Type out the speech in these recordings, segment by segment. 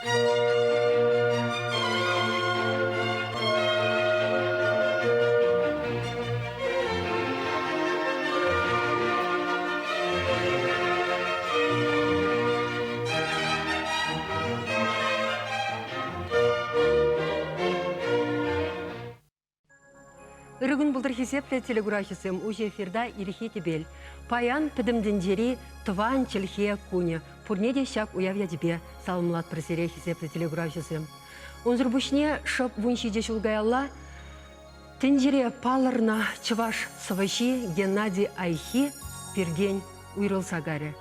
Ырӑ кун пултӑр хисеплӗ телекураҫӑсем уҫӑ эфирта ирхи тӗпел. Паян пӗтӗм тӗнчери тӑван чӗлхе кунӗ. Пурне те ҫак уяв ячӗпе саламлатпӑр сире, хисеплӗ телекуравҫӑсем. Унсӑр пуҫне шӑп 17 ҫул каялла тӗнчере палӑрнӑ чӑваш сӑвӑҫи Геннадий Айхи пиртен уйрӑлса карӗ.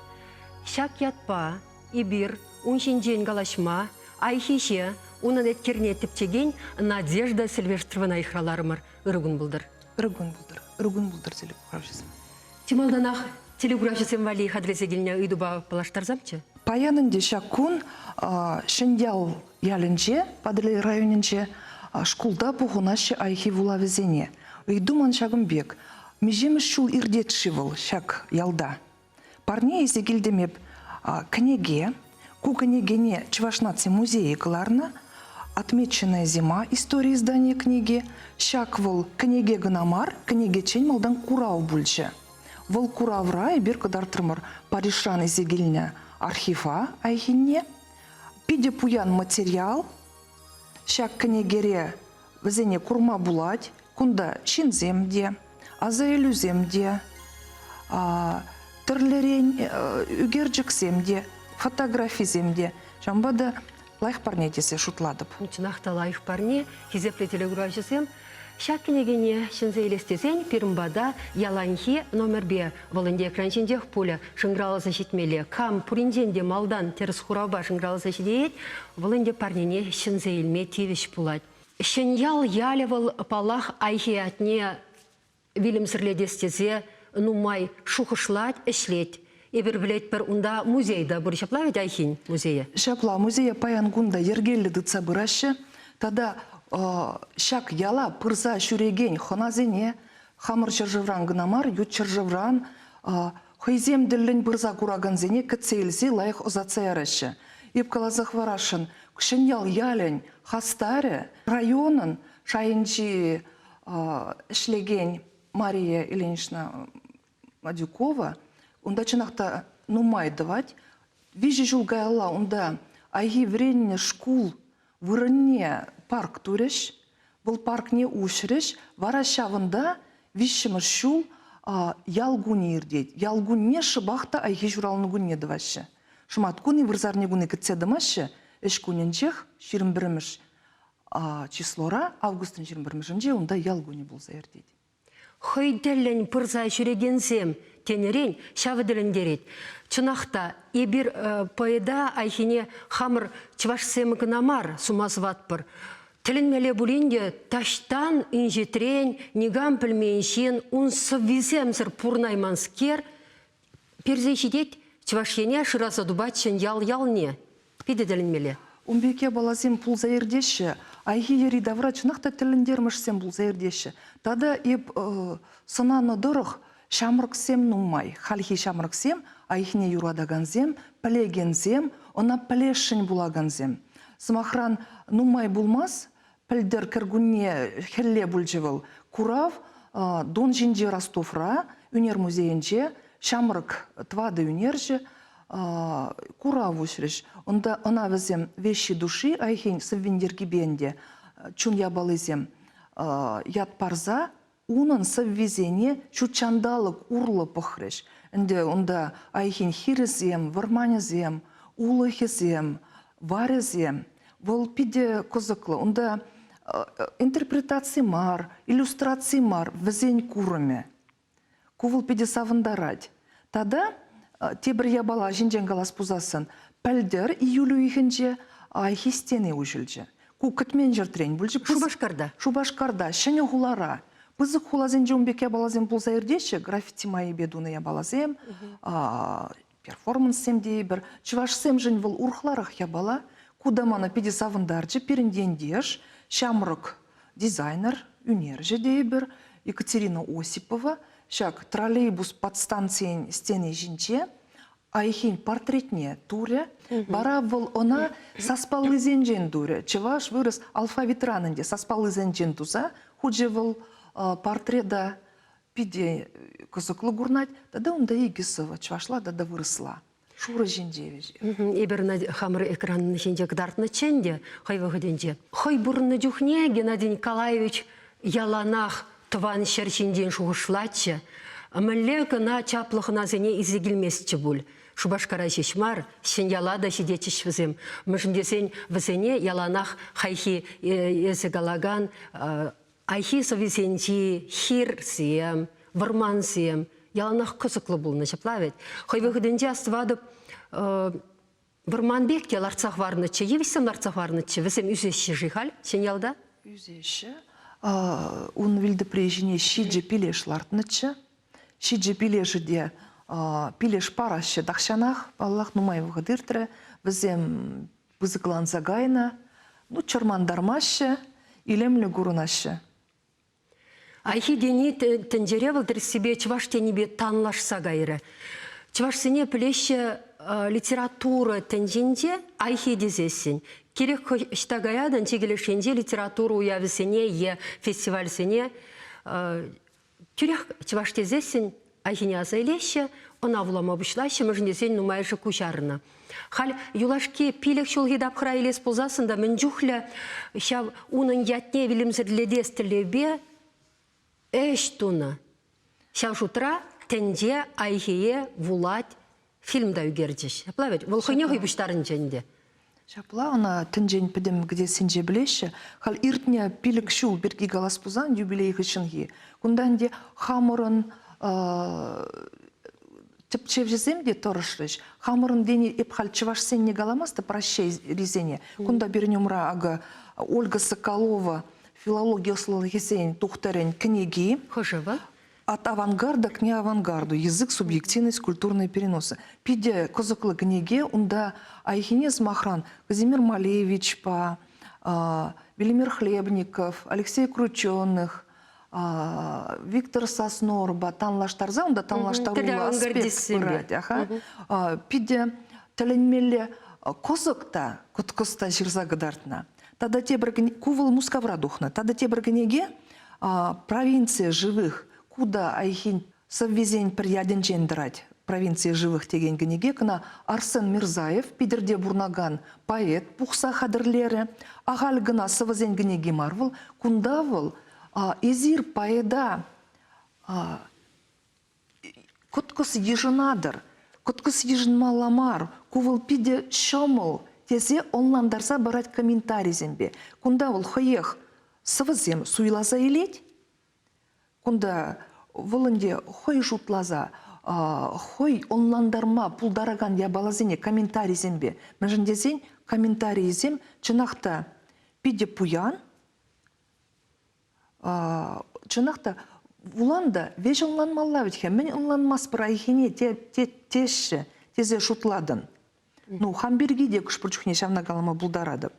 Ҫак ятпа эпир ун ҫинчен калаҫма Айхиҫе унӑн еткерне тӗпчекен Надежда Сильвестровӑна йыхраларӑмӑр. Ырӑ кун пултӑр. Ырӑ кун пултӑр. Ырӑ кун пултӑр телекуравҫӑсем. Чи малтанах телекуравҫӑсем валли хатӗрлесе килнӗ ыйтупа паллаштарсамччӗ. Паян ӗнтӗ ҫак кун Ҫӗньял ялӗнче, Патӑрьел районӗнче, шкулта пухӑнаҫҫӗ Айхи вулавӗсене. Ыйту ман ҫакӑн пек. Миҫемӗш ҫул иртет-ши вӑл ҫак ялта? Парне илсе килтӗм эп кӗнеке. Ку кӗнекене Чӑваш наци музейӗ кӑларнӑ. «Отмеченная зима. История издания книги». Ҫак вӑл кӗнеке кӑна мар, кӗнекеччен малтан курав пулчӗ. Вӑл куравра эпир кӑтартрӑмӑр Парижран илсе килнӗ архива Айхинне. Питӗ пуян материал. Ҫак кӗнекере вӗсене курма пулать. Кунта ҫынсем те, асаилӳсем те, тӗрлӗрен ӳкерчӗксем те, фотографисем те. Ҫавӑнпа та лайӑх парне тесе шутлатӑп. Чӑнах та лайӑх парне, хисеплӗ телекуравҫӑсем. Ҫак кӗнекене ҫӗнсе илес тесен пирӗн пата яланхи номерпе, вӑл ӗнтӗ экран ҫинчех пулӗ, шӑнкӑравласа ҫитмелле. Кам пуринчен те малтан тӗрӗс хуравпа шӑнкӑравласа ҫитеет, вӑл ӗнтӗ парнене ҫӗнсе илме тивӗҫ пулать. Ҫӗньял ялӗ вӑл, паллах, Айхи ятне вилӗмсӗрлетес тесе нумай шухӑшлать, ӗҫлет. Эпир пӗлетпӗр, унта музей та пур. Ҫапла вӗт Айхин музейӗ? Ҫапла, музее паян кун та йӗркеллӗ тытса пыраҫҫӗ. Тата ҫак яла пырса ҫӳрекен хӑнасене хамӑр ҫӗршывран кӑна мар, ют ҫӗршывран хӑйсем тӗллӗн пырса куракансене кӗтсе илсе лайӑх ӑсатса яраҫҫӗ. Эп каласа хӑварасшӑн, Ҫӗньял ялӗн хастарӗ, районӑн шайӗнчи ӗҫлекен Мария Ильинична Мадюкова унта чӑнах та нумай тӑвать. Виҫӗ ҫул каялла унта Айхи вӗреннӗ шкул вырӑнне парк турӗҫ. Вӑл паркне уҫрӗҫ. Вара ҫавӑнта виҫҫӗмӗш ҫул ял кунӗ иртет. Ял кунне шӑпах та Айхи ҫуралнӑ кунне тӑваҫҫӗ. Шӑматкун-и, вырсарникун-и кӗтсе тӑмаҫҫӗ. Ӗҫ кунӗнчех 21-мӗш числора, августӑн 21-мӗшӗнче унта ял кунӗ пулса иртет. Хӑй тӗллӗн пырса ҫӳрекенсем тенӗрен ҫавӑ тӗлӗнтерет. Чӑнах та, эпир поэта Айхине хамӑр чӑвашсем кӑна мар сума сӑватпӑр. Тӗлӗнмелле пулин те, таҫтан инҫетрен никам пӗлмен ҫын ун сӑввисемсӗр пурӑнайманскер персе ҫитет Чӑваш Ене шыраса тупать Ҫӗньял ялне. Питӗ тӗлӗнмелле. Ун пек япаласем пулса иртеҫҫӗ. Айхи йӗри-тавра чӑнах та тӗлӗнтермӗшсем пулса иртеҫҫӗ. Тата эп сӑнанӑ тӑрӑх ҫамрӑксем нумай. Хальхи ҫамрӑксем, Айхине юратакансем, пӗлекенсем, ӑна пӗлесшӗн пулакансем. Сӑмахран, нумай пулмасть, пӗлтӗр кӗркунне хӗлле пулчӗ вӑл, курав Дон ҫинчи Ростовра, ӳнер музейӗнче ҫамрӑк тӑватӑ ӳнерҫӗ курав уҫрӗҫ. Унта ӑна вӗсем «Вещи души» Айхин сӑввин йӗркипе ӗнтӗ чун япалисем ят парса унӑн сӑввисене ҫутҫанталӑк урлӑ пӑхрӗҫ. Ӗнтӗ унта Айхин хирӗсем, вӑрманӗсем, улӑхӗсем, варӗсем. Вӑл питӗ кӑсӑклӑ. Унта интерпретаци мар, иллюстраци мар, вӗсен курӑмӗ. Ку вӑл питӗ савӑнтарать. Тата тепӗр япала ҫинчен калас пулсассӑн, пӗлтӗр июль уйӑхӗнче Айхи стени уҫӑлчӗ. Ку кӗтмен ҫӗртрен пулчӗ. Шупашкарта. Шупашкарта, ҫӗнӗ хулара. Пысӑк хуласенче ун пек япаласем пулса иртеҫҫӗ, граффити майӗпе тунӑ япаласем, перформанссем тейӗпӗр. Чӑвашсемшӗн вӑл урӑхларах япала. Ку та мана питӗ савӑнтарчӗ. Пирӗн ентеш, ҫамрӑк дизайнер, ӳнерҫӗ тейӗпӗр, Екатерина Осипова ҫак троллейбус подстанцийӗн стени ҫинче. Айхин портретне турӗ, вара вӑл ӑна саспаллисенчен турӗ. Чӑваш, вырӑс алфавитран ӗнтӗ саспаллисенчен туса хучӗ вӑл портрета. Питӗ кӑсӑклӑ курнать. Тата унта икӗ сӑвӑ, чӑвашла тата вырӑсла. Шурӑ ҫинче веҫех. Эпир ӑна хамӑр экран ҫинче кӑтартнӑччӗ ӗнтӗ хӑй вӑхӑтӗнче. Хӑй пурӑннӑ чухне Геннадий Николаевич яланах тӑван ҫӗр ҫинчен шухӑшлатчӗ. Мӗнле кӑна чаплӑ хӑнасене илсе килместчӗ пуль. Шупашкара ҫеҫ мар, Ҫӗньяла та ҫитетчӗҫ вӗсем. Мӗншӗн тесен вӗсене яланах хайхи эсӗ калакан Айхи сӑввисенчи хирсем, вӑрмансем яланах кӑсӑклӑ пулнӑ ҫапла вӗт. Хӑй вӑхӑтӗнче астӑватӑп, вӑрман пек те лартса хӑварнӑччӗ, йывӑҫсем лартса хӑварнӑччӗ. Вӗсем ӳсеҫҫӗ-ши халь Ҫӗньялта? Ӳсеҫҫӗ. Ун вилтӑпри ҫине ҫичӗ пилеш лартнӑччӗ. Ҫичӗ пилешӗ те пилеш параҫҫӗ тахҫанах, паллах, нумай вӑхӑт иртрӗ. Вӗсем пысӑкланса кайнӑ, ну, чӑрмантармаҫҫӗ, илемлӗ курӑнаҫҫӗ. Айхи тени тӗнчере вӑл тӗрӗссипе чӑваш тенипе танлашса кайрӗ. Чӑвашсене пӗлеҫҫӗ литература тӗнчинче Айхи тесессӗн. Кирек ӑҫта каятӑн, чикӗ леш енче литература уявӗсене е фестивальсене Тӳрех чӑваш тесессӗн Айхине аса илеҫҫӗ, ӑна вулама пуҫлаҫҫӗ, мӗншӗн тесен нумайӑшӗ куҫарнӑ. Халь юлашки пилӗк ҫулхи тапхӑра илес пулсассӑн та мӗн чухлӗ ҫав унӑн ятне вилӗмсӗрлетес тӗллевпе ӗҫ тунӑ. Ҫав шутра тӗнче Айхие вулать фильм та ӳкерчӗҫ. Ҫапла вӗт? Вӑл хӑйне хӑй пуҫтарӑнчӗ ӗнтӗ. Ҫапла ӑна тӗнчен пӗтӗм кӗтессинче пӗлеҫҫӗ. Халь иртнӗ пилӗк ҫул пирки калас пулсан юбилей хыҫҫӑнхи. Кунта ӗнтӗ хамӑрӑн тӗпчевҫӗсем те тӑрӑшрӗҫ. Хамӑрӑн тени эп халь чӑвашсенне каламастӑп, Раҫҫейрисене. Кунта пирӗн умра акӑ Ольга Соколова филологи ӑслӑлӑхӗсен тухтӑрӗн кӗнеки. Хӑшӗ вӑл? От авангарда к неавангарду. Язык, субъективность, культурные переносы. Питӗ кӑсӑклӑ кӗнеке. Унта Айхине, сӑмахран, Казимир Малевичпа, Велимир Хлебников, Алексей Крученых, Виктор Соснорпа танлаштарса, унта танлаштаруллӑ аспект пырать. Аха. Питӗ тӗлӗнмелле кӑсӑк та, кӑткӑс та ҫырса кӑтартнӑ. Тата тепӗр ку вӑл Мускавра тухнӑ. Тата тепӗр кӗнеке Провинция живых, куда Айхин сӑввисен пӗр ятӗнчен тӑрать. Провинция живых текен кӗнеке кӑна Арсен Мирзаев, Питӗрте пурӑнакан поэт, пухса хатӗрлерӗ. Ахаль кӑна сӑвӑсен кӗнеки мар вӑл. Кунта вӑл эсир поэта кӑткӑс йышӑнатӑр, кӑткӑс йышӑнмалла мар, ку вӑл питӗ ҫӑмӑл тесе ӑнлантарса парать комментарисемпе. Кунта вӑл хӑех сӑвӑсем суйласа илет. Кунта вӑл ӗнтӗ хӑй шутласа, хӑй ӑнлантарма пултаракан япаласене комментарисемпе. Мӗншӗн тесен комментарийӗсем чӑнах та питӗ пуян, Чӑнах та, вулан та веҫ ӑнланмалла вӗт-ха. Мӗн ӑнланмастпӑр айхине теҫҫӗ тесе шутлатӑн. Ну, хам пирки те хӑш-пӗр чухне ҫавна калама пултаратӑп.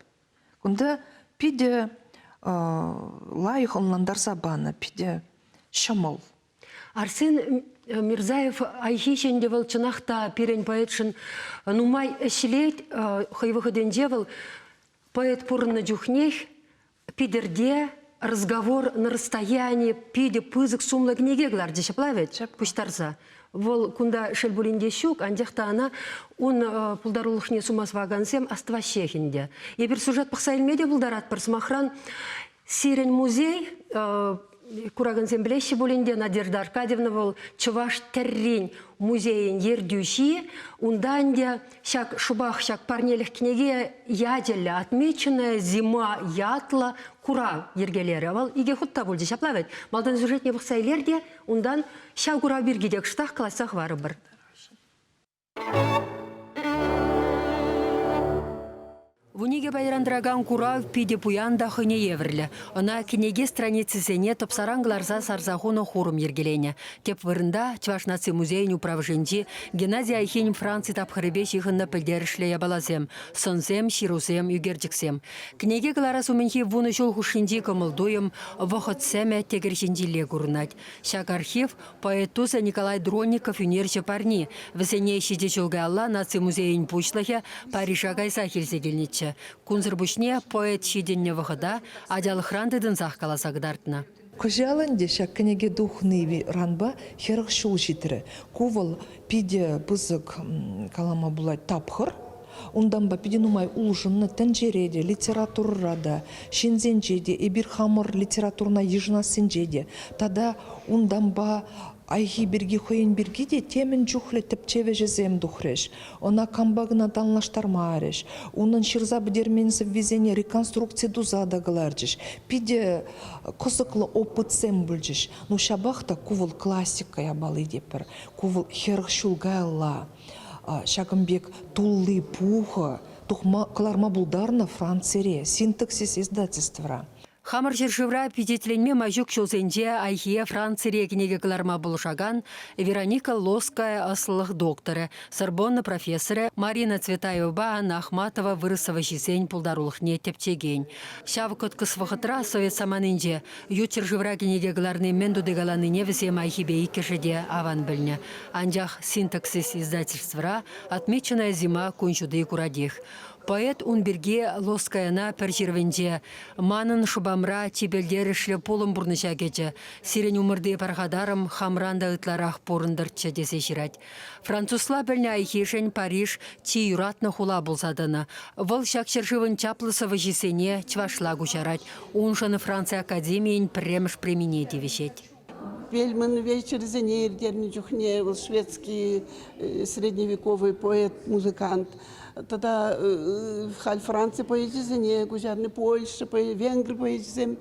Кунта питӗ лайӑх ӑнлантарса панӑ, питӗ ҫӑмӑл. Арсен Мирзаев Айхи ӗнтӗ вӑл чӑнах та пирӗн поэтшӑн нумай ӗҫлет. Хӑй вӑхӑтӗнче вӑл поэт пурӑннӑ чухнех Питӗрте «Разговор на расстоянии» питӗ пысӑк сумлӑ кӗнеке кӑларчӗ, ҫапла вӗт? Пуҫтарса. Вӑл кунта шел пулин те ҫук, анчах та ӑна ун пултарулӑхне сума сӑвакансем астӑваҫҫех ӗнтӗ. Эпир сюжет пӑхса илме те пултаратпӑр. Сӑмахран, сирӗн музей куракансем пӗлеҫҫӗ пулин те, Надежда Аркадьевна вӑл чӑваш тӗррин музейӗн ертӳҫи. Унта ӗнтӗ ҫак шӑпах ҫак парнелӗх кӗнеке ячӗллӗ «Отмеченная зима» ятлӑ курав йӗркелерӗ. Вӑл икӗ хут та пулчӗ, ҫапла вӗт? Малтан сюжетне пӑхса илер те, унтан ҫав курав пирки те кӑштах калаҫса хӑварӑпӑр. Вуникӗ пайран тӑракан курав питӗ пуян та хӑйне евӗрлӗ. Ӑна кӗнеке страницисене тӑпсаран кӑларса сарса хунӑ хурӑм йӗркеленӗ. Тӗп вырӑнта Чӑваш наци музейӗн управӑшӗнчи Геннадий Айхин Франци тапхӑрӗпе ҫыхӑннӑ пӗлтерӗшлӗ япаласем, сӑнсем, ҫырусем, ӳкерчӗксем. Кӗнеке кӑларас умӗнхи вунӑ ҫул хушшинчи кӑмӑл-туйӑм, вӑхӑт сӗмӗ тӗкӗр ҫинчилле курӑнать. Ҫак архив Поэт тусӗ Николай Дронников ӳнерҫӗ парни. Вӗсене ҫичӗ ҫул каялла Наци музейӗн пуҫлӑхӗ Парижа кайсах илсе килнӗччӗ. Кунсӑр пуҫне поэт ҫитӗннӗ вӑхӑта ачалӑхран тытӑнсах каласа кӑтартнӑ. Кӑҫал ӗнтӗ ҫак кӗнеке тухниранпа 40 ҫул ҫитрӗ. Ку вӑл питӗ пысӑк, калама пулать, тапхӑр. Унтанпа питӗ нумай улшӑннӑ тӗнчере те, литературӑра та, ҫынсенче те, эпир хамӑр литературӑна йышӑнассинче те. Тата унтанпа Айхи пирки хӑйӗн пирки те темӗн чухлӗ тӗпчев ӗҫӗсем тухрӗҫ. Ӑна кампа кӑна танлаштармарӗҫ. Унӑн ҫырса пӗтермен сӑввисене реконструкци туса та кӑларчӗҫ. Питӗ кӑсӑклӑ опытсем пулчӗҫ. Ну ҫапах та ку вӑл классика япали тетпӗр. Ку вӑл 40 ҫул каялла ҫакӑн пек тулли пухӑ тухма кӑларма пултарнӑ Францире, синтаксис издательствӑра. Хамӑр ҫӗршывра пичетленме май ҫук ҫулсенче Айхие Францире кӗнеке кӑларма пулӑшакан Вероника Лоская ӑслӑлӑх докторӗ, Сорбонна профессорӗ Марина Цветаевӑпа Анна Ахматова вырӑс сӑвӑҫисен пултарулӑхне тӗпчекен. Ҫав кӑткӑс вӑхӑтра совет саманинче Ют ҫӗршывра кӗнеке кӑларни мӗн тути каланине вӗсем Айхипе иккӗшӗ те аван пӗлнӗ. Анчах синтаксис издательствӑра «Отмеченная зима» кун ҫути куратех. Поэт ун пирки Лоскаяна пӗр ҫырӑвӗнче «Манӑн шӑпамра чи пӗлтерӗшлӗ пулӑм пурнӑҫа кӗчӗ. Сирӗн умӑрти пархатарӑм хамран та ытларах пурӑнтӑрччӗ» тесе ҫырать. Французла пӗлнӗ Айхишӗн Париж чи юратнӑ хула пулса тӑнӑ. Вӑл ҫак ҫӗршывӑн чаплӑ сӑвӑҫисене чӑвашла куҫарать. Уншӑн Франци академийӗн пӗрремӗш премине тивӗҫет. Бельман вечерӗсене ирттернӗ чухне вӑл шведский средневековый поэт, музыкант тата халь Франци поэчӗсене куҫарнӑ, Польша, Венгри поэчӗсем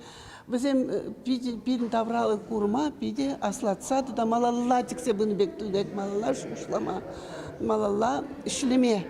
вӗсем питӗ пирӗн тавралӑх курма питӗ аслатса тата малалла тӗксе пынӑ пек туйӑнать, малалла шухӑшлама, малалла ӗҫлеме.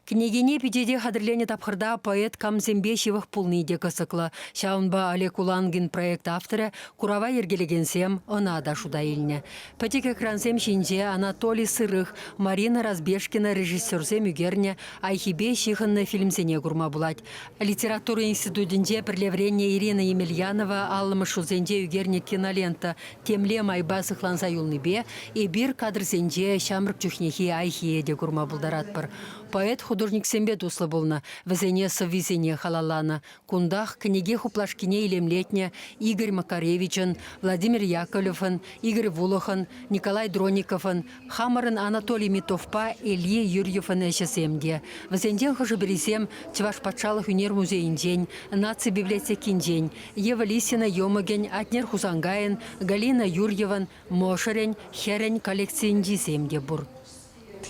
Кӗнекене пичете хатӗрленӗ тапхӑрта поэт камсемпе ҫывӑх пулни те кӑсӑклӑ. Ҫавӑнпа Олег Улангин проект авторӗ курава йӗркелекенсем ӑна та шута илнӗ. Пӗчӗк экрансем ҫинче Анатолий Сырых, Марина Разбежкина режиссерсем ӳкернӗ Айхипе ҫыхӑннӑ фильмсене курма пулать. Литература институтӗнче пӗрле вӗреннӗ Ирина Емельянова аллӑмӗш ҫулсенче ӳкернӗ кинолента темле майпа сыхланса юлнипе эпир кадрсенче ҫамрӑк чухнехи Айхие те курма пултаратпӑр. Поэт художниксемпе туслӑ пулнӑ, вӗсене сӑввисене халалланӑ. Кунтах кӗнеке хуплашкине илемлетнӗ Игорь Макаревичӑн, Владимир Яковлевӑн, Игорь Вулӑхӑн, Николай Дрониковӑн, хамӑрӑн Анатолий Митовпа Ильи Юрьевӑн ӗҫӗсем те. Вӗсенчен хӑшӗ-пӗрисем Чӑваш патшалӑх ӳнер музейӗнчен, Наци библиотекинчен, Ева Лисина йӑмӑкӗн, Атнер Хусанкайӑн, Галина Юрьевӑн мӑшӑрӗн, хӗрӗн коллекцийӗнчисем те пур.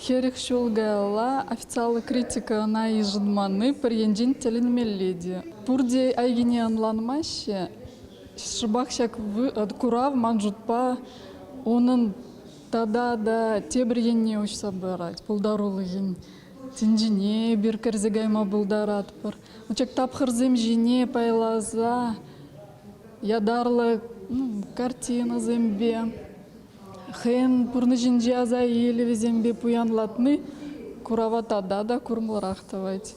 40 ҫул каялла официаллӑ критика ӑна йышӑнманни пӗр енчен тӗлӗнмелле те. Пурте айкине ӑнланмаҫҫӗ. Шӑпах ҫак курав ман шутпа унӑн тата та тепӗр енне уҫса парать, пултарулӑхӗн тӗнчине эпир кӗрсе кайма пултаратпӑр. Ҫак тапхӑрсем ҫине пайласа ятарлӑ картинӑсемпе, хӑйӗн пурнӑҫӗнчи аса илӗвӗсемпе пуянлатни курава тата та курӑмлӑрах тӑвать.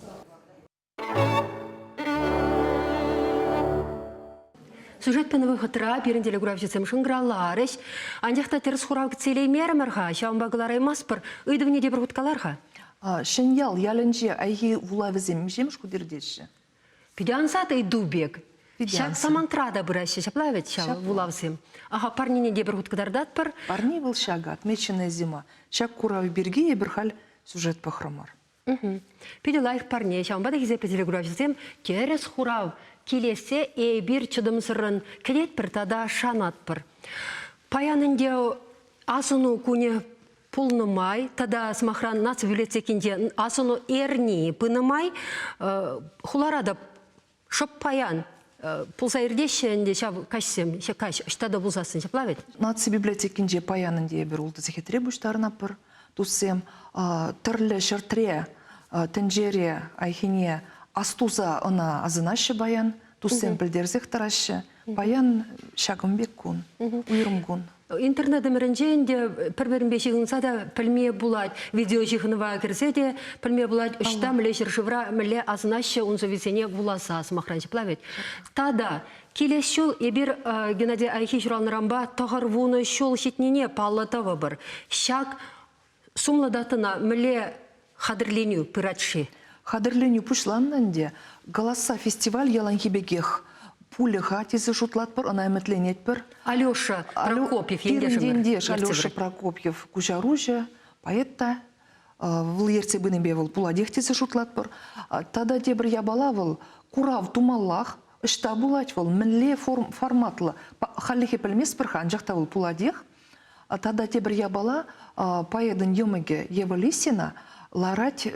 Сюжет пынӑ вӑхӑтра пирӗн телекуравҫӑсем шӑнкӑравларӗҫ. Анчах та тӗрӗс хурав кӗтсе илеймерӗмӗр-ха, ҫавӑнпа кӑлараймастпӑр. Ыйтӑвне тепӗр хут калар-ха. Ҫӗньял ялӗнче Айхи вулавӗсем миҫемӗш хут иртеҫҫӗ? Питӗ ансат ыйту пек. Ҫак самантра та пыраҫҫӗ, ҫапла вӗт ҫав вулавсем. Аха, парнене тепӗр хут кӑтартатпӑр. Парни вӑл ҫакӑ, отмеченная зима. Ҫак курав пирки эпир халь сюжет пӑхрӑмӑр. Питӗ лайӑх парне. Ҫавӑнпа та хисеплӗ телекуравҫӑсем тӗрӗс хурав килессе эпир чӑтӑмсӑррӑн кӗтетпӗр тата шанатпӑр. Паян ӗнтӗ асӑну кунӗ пулнӑ май тата, сӑмахран, наци библиотекинче асӑну эрни пынӑ май хулара та шӑп паян пулса иртеҫҫӗ ӗнтӗ ҫав каҫсем, ҫак каҫ ӑҫта та пулсассӑн ҫапла вӗт? Наци библиотекинче паян ӗнтӗ эпир ултӑ сехетре пуҫтарӑнатпӑр. Туссем тӗрлӗ ҫӗртре, тӗнчере айхине. Астуса ӑна асӑнаҫҫӗ паян, туссем пӗлтерсех тӑраҫҫӗ. Паян ҫакӑн пек кун, уйрӑм кун. Интернет ӗмӗрӗнче ӗнтӗ пӗр-пӗринпе ҫыхӑнса та пӗлме пулать. Видеоҫыхӑнӑва кӗрсе те пӗлме пулать, ӑҫта, мӗнле ҫӗршывра мӗнле асӑнаҫҫӗ ун сӑввисене вуласа, сӑмахран ҫапла вӗт. Тата килес ҫул эпир Геннадий Айхи ҫуралнӑранпа 90 ҫул ҫитнине паллӑ тӑвӑпӑр. Ҫак сумлӑ датӑна мӗнле хатӗрленӳ пырать-ши? Хатӗрленӳ пуҫланнӑ ӗнтӗ. Голоса фестиваль яланхи пекех пулӗ-ха тесе шутлатпӑр, ӑна ӗмӗтленетпӗр. Алеша Прокопьев ентешӗмӗр. Пирӗн ентеш Алеша Прокопьев куҫаруҫӑ, поэт та. Вӑл ертсе пынипе вӑл пулатех тесе шутлатпӑр. Тата тепӗр япала вӑл курав тумаллах. Ӑҫта пулать вӑл, мӗнле форматлӑ? Хальлӗхе пӗлместпӗр-ха, анчах та вӑл пулатех. Тата тепӗр япала, поэтӑн йӑмӑкӗ Ева Лисина ларать,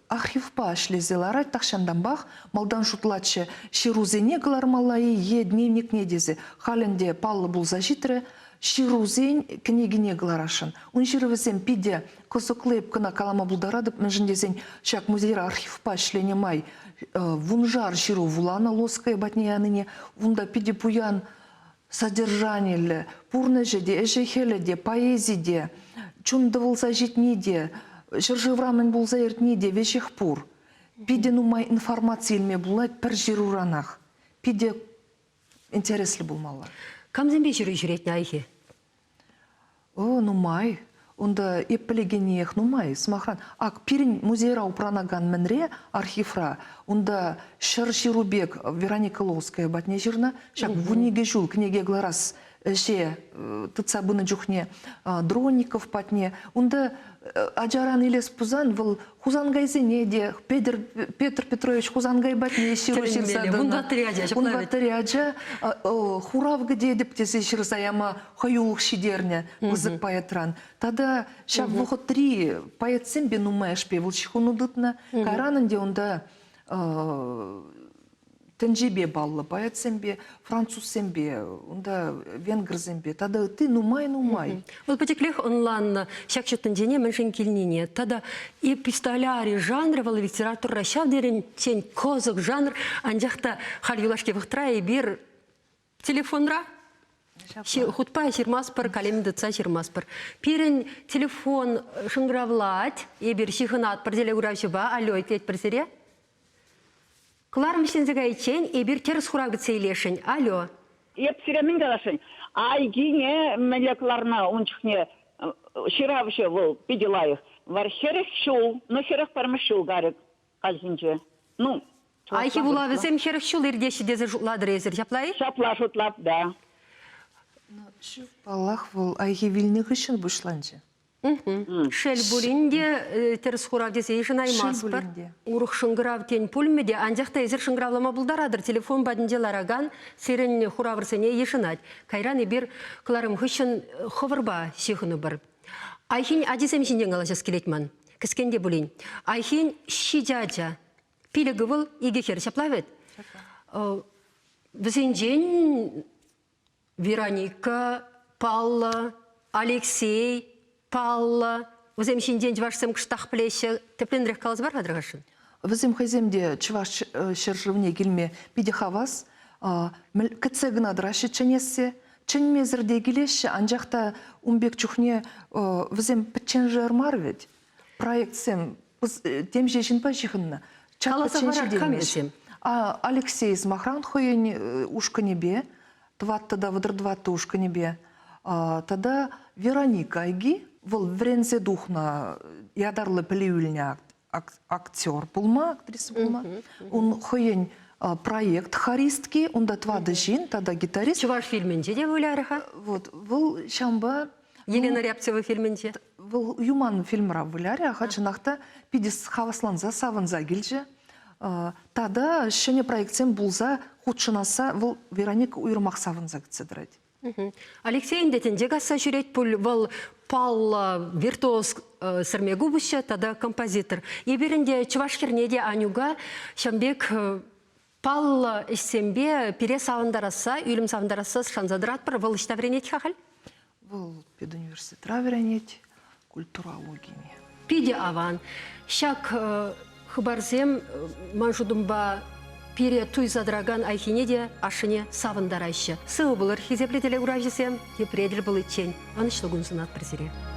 архивпа ӗҫлесе ларать тахҫантанпах. Малтан шутлатчӗ, ҫырусене кӑлармалла-и е дневникне тесе. Халь ӗнтӗ паллӑ пулса ҫитрӗ, ҫырусен кӗнекине кӑларасшӑн. Ун ҫырӑвӗсем питӗ кӑсӑклӑ, эп кӑна калама пултаратӑп, мӗншӗн тесен ҫак музейра архивпа ӗҫленӗ май вуншар ҫыру вуланӑ Лоская патне янине. Унта питӗ пуян содержаниллӗ, пурнӑҫӗ те, ӗҫӗ-хӗлӗ те, поэзи те, чун тӑвӑлса ҫитни те, ҫӗршывра мӗн пулса иртни те веҫех пур. Питӗ нумай информаци илме пулать пӗр ҫыруранах. Питӗ интереслӗ пулмалла. Камсемпе ҫыру ҫӳретнӗ Айхи? О, нумай. Унта эп пӗлекенниех нумай. Сӑмахран, ак пирӗн музейра упранакан мӗнре, архивра, унта 100 ҫыру пек Вероника Ловская патне ҫырнӑ. Ҫак 12 ҫул кӗнеке кӑларас ӗҫе тытса пынӑ чухне Дронников патне. Унта ачаран илес пулсан вӑл Хусанкайсене те, Петӗр, Петр Петрович Хусанкай патне ҫыру ҫырса тӑнӑ. Вунтӑваттӑри ача, ҫапла Вунтӑваттӑри ача хурав кӗтетӗп тесе ҫырса яма хӑюлӑх ҫитернӗ пысӑк поэтран. Тата ҫав вӑхӑтри поэтсемпе нумайӑшпе вӑл ҫыхӑну тытнӑ. Кайран ӗнтӗ унта тӗнчепе паллӑ поэтсемпе, французсемпе, унта венгрсемпе тата ытти нумай-нумай. Вӑл пӗчӗклех ӑнланнӑ ҫак ҫут тӗнчене мӗншӗн килнине. Тата эпистоляри жанрӗ вӑл литературӑра ҫав теринчен кӑсӑк жанр, анчах та халь юлашки вӑхӑтра эпир телефонра хутпа ҫырмастпӑр, калем тытса ҫырмастпӑр. Пирӗн телефон шӑнкӑравлать, эпир ҫыхӑнатпӑр телекуравҫӑпа. Алло, итлетпӗр сире. Кӑларӑм вӗҫленсе кайиччен эпир тӗрӗс хурав кӗтсе илесшӗн. Алло. Эп сире мӗн каласшӑн? Айкине мӗнле кӑларнӑ ун чухне ҫыравҫӑ вӑл питӗ лайӑх. Вар 40 ҫул, ну 41-мӗш ҫул карӗ хальхинче. Ну, Айхи вулавӗсем 40 ҫул иртеҫҫӗ тесе шутлатӑр эсир, ҫапла-и? Ҫапла шутлап, да. Ҫук, паллах, вӑл Айхи вилнӗ хыҫҫӑн пуҫланчӗ. Шел пулин те, тӗрӗс хурав тесе йышӑнаймастпӑр. Урӑх шӑнкӑрав тен пулмӗ те, анчах та эсир шӑнкӑравлама пултаратӑр. Телефон патӗнче ларакан сирӗн хуравӑрсене йышӑнать. Кайран эпир кӑларӑм хыҫҫӑн хӑвӑрпа ҫыхӑнӑпӑр. Айхин ачисем ҫинчен калаҫас килет ман. Кӗскен те пулин. Айхин ҫичӗ ача. Пилӗк ывӑл, икӗ хӗр. Ҫапла вӗт? Вӗсенчен Вероника паллӑ, Алексей паллӑ. Вӗсем ҫинчен чӑвашсем кӑштах пӗлеҫҫӗ. Тӗплӗнрех каласа пар-ха тархасшӑн. Вӗсем хӑйсем те чӑваш ҫӗршывне килме питӗ хавас. Кӗтсе кӑна тӑраҫҫӗ чӗнессе. Чӗнмесӗр те килеҫҫӗ, анчах та ун пек чухне вӗсем пӗчченшер мар вӗт. Проектсем темиҫе ҫынпа ҫыхӑннӑ. Каласа парар, кам вӗсем? Алексей, сӑмахран, хӑйӗн ушкӑнӗпе, тӑваттӑ та 34 ушкӑнӗпе, тата Вероника Айги, вӑл вӗренсе тухнӑ, ятарлӑ пӗлӳ илнӗ актер пулма, актриса пулма. Ун хӑйӗн проект хористки, унта тӑватӑ ҫын тата гитарист. Чӑваш фильмӗнче те вылярӗ-ха. Вот, вӑл ҫавӑнпа Елена Рябцева фильмӗнче. Вӑл Юман фильмра вылярӗ, аха, чӑнах та питӗ хавасланса, савӑнса килчӗ. Тата ҫӗнӗ проектсем пулса хутшӑнасса вӑл Вероника уйрӑмах савӑнса кӗтсе тӑрать. Алексей ӗнтӗ тӗнче касса ҫӳрет пуль. Вӑл паллӑ виртуоз сӗрме купӑсҫӑ тата композитор. Эпир ӗнтӗ чӑваш хӗрне те Анюка ҫавӑн пек паллӑ ӗҫсемпе пире савӑнтарасса, ӳлӗм савӑнтарасса шанса тӑратпӑр. Вӑл ӑҫта вӗренет-ха халь? Вӑл педуниверситетра вӗренет, культурологине. Питӗ аван. Ҫак. хыпарсем ман шутӑмпа пире туйса тӑракан Айхине те ашшӗне савӑнтараҫҫӗ. Сывӑ пулӑр, хисеплӗ телекуравҫӑсем, тепре тӗл пуличчен. Ӑнӑҫлӑ кун сунатпӑр сире.